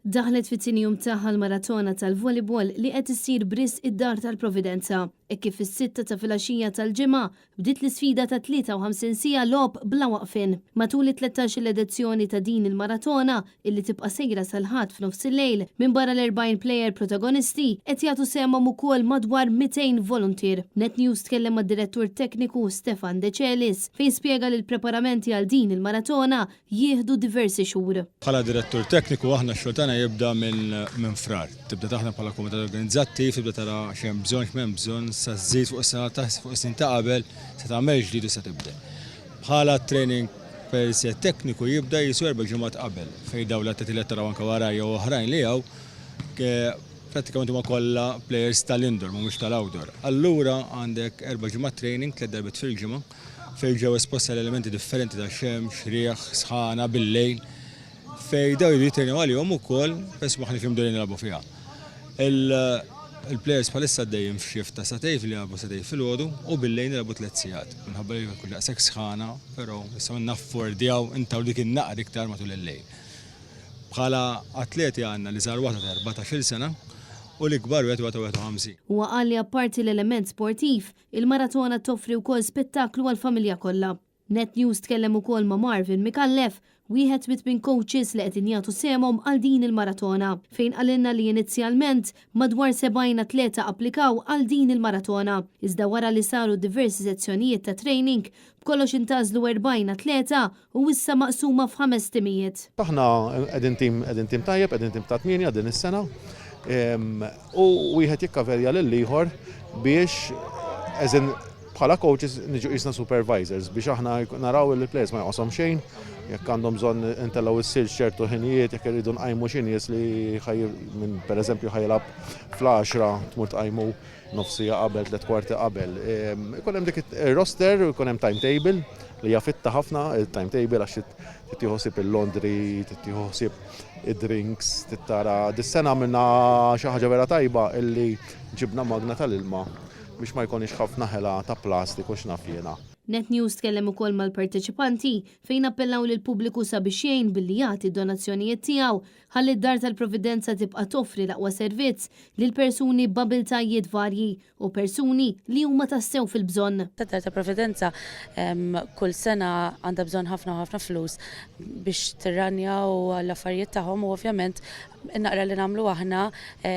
Daħlet fit-tieni jum tagħha l-maratona tal-volleyball li qed issir b'risq id-Dar tal-Providenza, hekk kif fis-sitta ta' filgħaxija tal-Ġimgħa bdiet l-isfida ta' 53 siegħa logħob bla waqfien. Matul it-tlettax-il edizzjoni ta' din il-maratona, illi tibqa' sejra sal-Ħadd f'nofsillejl, minbarra l-40 plejer protagonisti, qed jagħtu sehemhom ukoll madwar 200 voluntier. Net News tkellem mad-Direttur Tekniku Stefan Decelis fejn spjega li l-preparamenti għal din il-maratona jieħdu diversi xhur. Bħala direttur tekniku aħna x-xogħol tagħna jibda minn Frar. Tibda taħdem bħala kumitat organizzattiv, tibda tara x'hemm bżonn, x'm'hemm bżonn, sa żżid fuq is-sena ta' fuq is-snin ta' qabel, se tagħmel ġdid u se tibdel. Bħala training per se tekniku jibda jisu erba' ġimgħat qabel, fejn dawn l-atleti li qed taraw anke warajja u oħrajn li hawn, prattikament huma kollha players tal-indoor mhumiex tal-outdoor. Allura għandek erba' ġimgħat training, tliet darbiet fil-ġimgħa, fejn ġew esposti għal elementi differenti ta' xemx, riħ, sħana, bil-lejl, fejn dawn jridu jitrenjaw għalihom ukoll peress m'aħniex imdorrijin nilagħbu fiha. Il-players bħalissa għaddejjin f'xift ta' sagħtejn li jilagħbu sagħtejn filgħodu u bil-lejl nilagħbu tliet sigħat minħabba li ma jkunx daqshekk sħana però nistgħu naffordjaw intawlu dik in-naqra iktar matul il-lejl. Bħala atleti għandna l-iżgħar waħda ta' 14-il sena u l-ikbar wieħed huwa ta' 51. Huwa qal li apparti l-element sportiv, Il-maratona toffri wkoll spettaklu għall-familja kollha. Net News tkellem ukoll ma' Marvin Micallef, wieħed mit-tmien coaches li qegħdin jagħtu sehemhom għal din il-maratona, fejn qalilna li inizjalment madwar 70 atleta applikaw għal din il-maratona, iżda wara li saru diversi sezzjonijiet ta' training, b'kollox intgħażlu 40 atleta u issa maqsuma f'ħames timijiet. Aħna qegħdin tim qegħdin tim tajjeb, qegħdin tim ta' tmienja din is-sena u wieħed jikkaverja lill-ieħor biex as in bħala coaches niġu qisna supervisors biex aħna naraw li l-players ma jonqoshom xejn, jekk għandhom bżonn intellgħu s-silġ ċertu ħinijiet, jekk irridu nqajmu xi nies li minn pereżempju ħa jilgħab fl-għaxra tmur tqajmu nofs siegħa qabel, tlett kwarti qabel. Ikun hemm dik ir-roster, ikun hemm timetable li hija fitta ħafna il-timetable għax trid tieħu ħsieb il-laundry, trid tieħu ħsieb id-drinks, trid tara. Dis-sena għamilna xi ħaġa vera tajba illi ġibna magna tal-ilma biex ma jkollniex ħafna ħela ta' plastik u x'naf jiena. Net News tkellem ukoll mal-parteċipanti fejn appellaw lill-pubbliku sabiex jgħin billi jagħti d-donazzjonijiet tiegħu Ħalli d-Dar tal-Providenza tibqa' toffri l-aqwa servizz lil persuni b'abiltajiet varji u persuni li huma tassew fil-bżonn. Id-Dar tal-Providenza kull sena għandha bżonn ħafna u ħafna flus biex tirranja u għall-affarijiet tagħhom u ovvjament in-naqra li nagħmlu aħna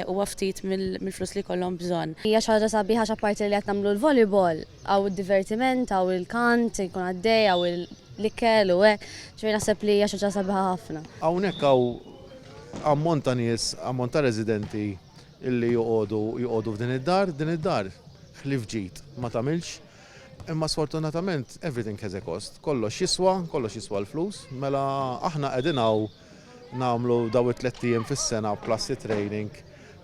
huwa ftit mill-flus li jkollhom bżonn. Hija xi ħaġa sabiħa għax apparti li qed nagħmlu l-volleyball, hawn id-divertiment, hawn il-kant, ikun għaddej, hawn l-ikel u hekk, ġifieri naħseb li hija xi ħaġa sabiħa ħafna. Hawnhekk hawn ammont ta' nies, ammont ta' residenti illi joqogħdu joqogħdu f'din id-dar, din id-dar ħlief ġid ma tagħmilx, imma sfortunatament everything has a cost, kollox jiswa, kollox jiswa l-flus, mela aħna qegħdin hawn nagħmlu dawn it-tlett ijiem fis-sena plus it-training,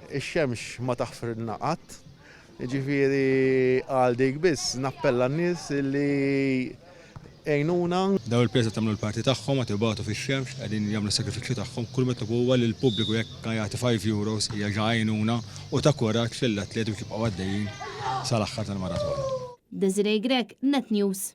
ix-xemx ma taħfrilna qatt, Jiġifieri għal dik biss nappella n-nies li jgħinuna. Dawn il-players qed jagħmlu l-parti tagħhom, qed ibatu fix-xemx, qegħdin jagħmlu s-sagrifiċċju tagħhom, kull ma nitlobu huwa li l-pubbliku jekk jagħti €5 hija ġa għajnuna u ta' kuraġġ lill-atleti biex jibqgħu għaddejjin sal-aħħar tal-maratona. Desiree Grech, Net News.